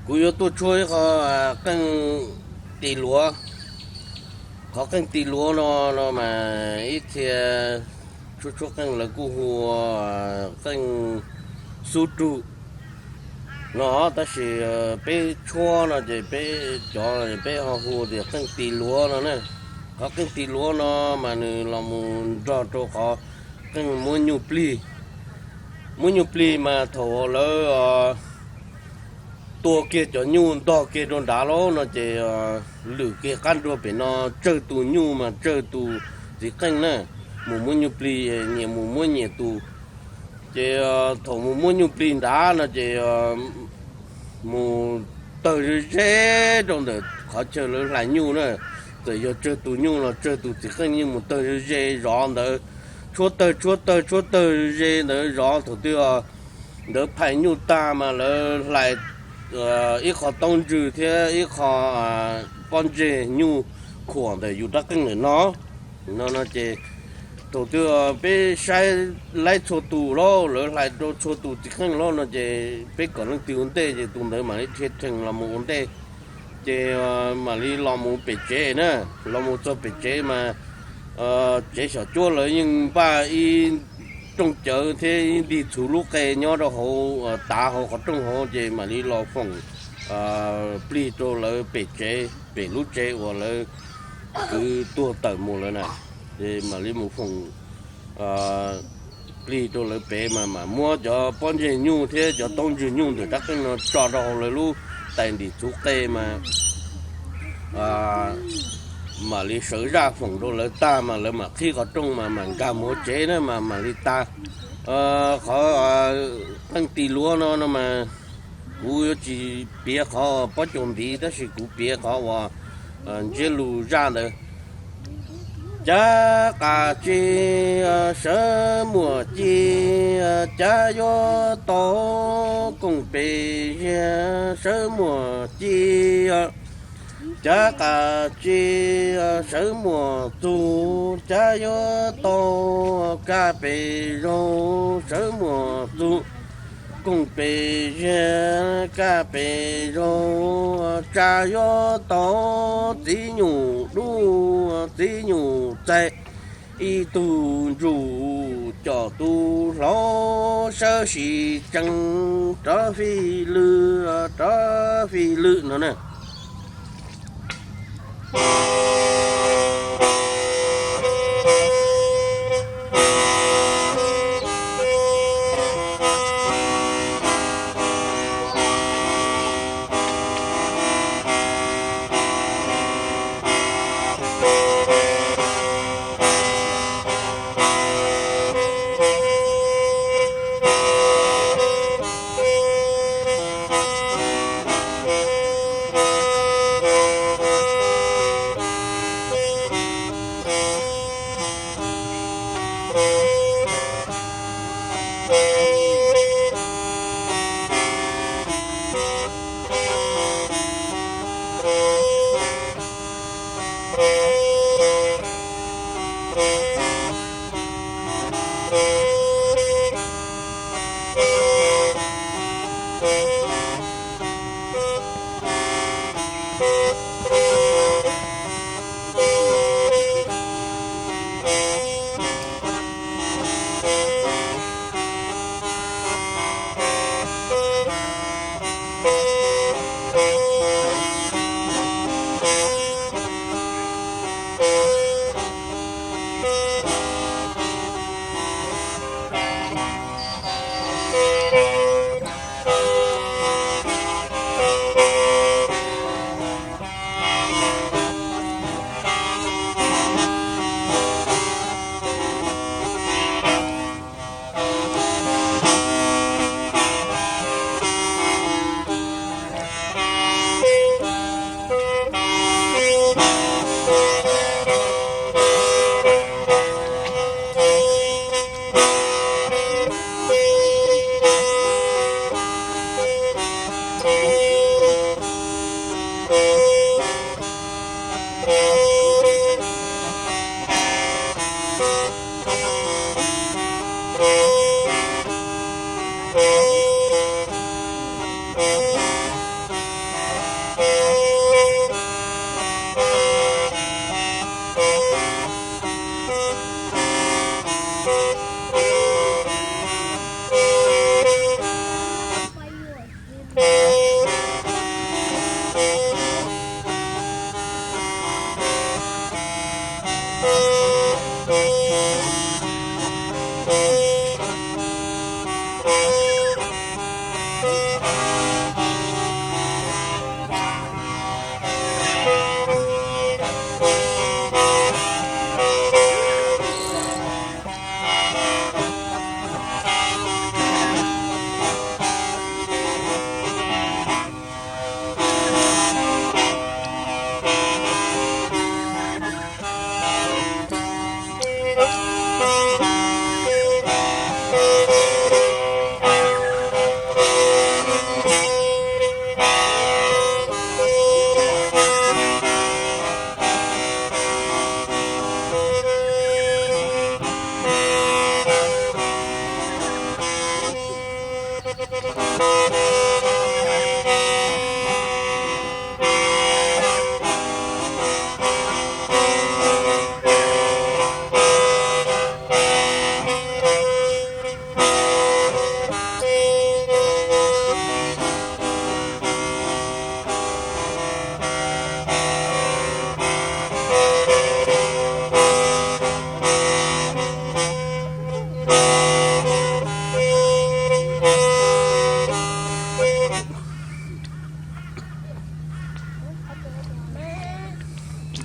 Kuv yuav tuaj tshuab ib qho qeej tis luav. Qhov qeej tis luav no, no mas ib txhia tshuab tshuab qeej lawv kuj hu ua qeej xub rug no, tab sis peb tshuab no ces peb cov peb ho hu tias qeej tis luav no na. Qhov qeej tis luav no mas nws los mus nrog rau qhov qeej muab nyuj plig. Muab nyuj plig mas thaum lawv tua kiag cov nyuj ntog kiag rau nrad lawm no ces lwm kiag qab nruag pem no tsawg tus nyuj mas tsawg tus txiv qeej na, mus muab nyuj plig, nyias mus muab nyias tus. Ces thaum mus muab nyuj plig nrad no ces mus tawg ze ze rau ntawm qhov chaw lawv hlais nyuj na. Txawm yog tsawg tus nyuj los tsawg tus txiv qeej yeej mus tawg ze ze zov ntawd, tshuab tawg tshuab tawg tshuab tawg ze ntawd zov. Thaum twg ntawd phais nyuj tag mas lawv hlais ib qho taub ntswg thiab ib qho pob ntseg nyuj khuam ntawm yus rab qeej ntawm no. No no ces thaum twg peb saib laib txhua tus lauj, lawv hlais rau txhua tus txiv qeej lauj no ces peb kom leej twg ua ntej ces tus ntawd mam li dhia rhees los mus ua ntej. Ces mam li los mus pem tsev na, los mus txog pem tsev mas tsev xyom cuab lawv yeej npaj ib rooj cawv thiab ib ntig txhuv lub qe nyob rau hauv, tav hauv qhov rooj hauv ces mam li los foom plig rau lawv pem tsev, pem lub tsev uas lawv kwv tuag tawm mus lawm na. Ces mam li mus foom plig rau lawv pem mas mam muab cov pob ntseg nyuj thiab cov taub ntswg nyuj ntawm rab qeej no tso rau hauv lawv lub tais ntim txhuv qe mas mam li sawv zaj foom rau lawv tag mas lawv mam qhib qhov rooj mas mam nkag mus hauv tsev na mas mam li tag. Qhov qeej tis luav no no mas kuv yuav tsis piav qhov pob caus ntiv tab sis kuv piav qhov uas ntsiab lus zaj ntawd. Cav qas tsi sawv muaj ci, cav yuav tau kooj pes ziag sawv muaj ci. Cav qas tsi sawv muaj txug, cav yuav tau kaj pes zaug sawv muaj txug, kooj pes ziag kaj pes zaug, tsa yuav tau txiv nyuj dub txiv nyuj txaig, ib tug ntsuj com tus hlau sawv sis tsees rov fij lwj rov fij lwj no na.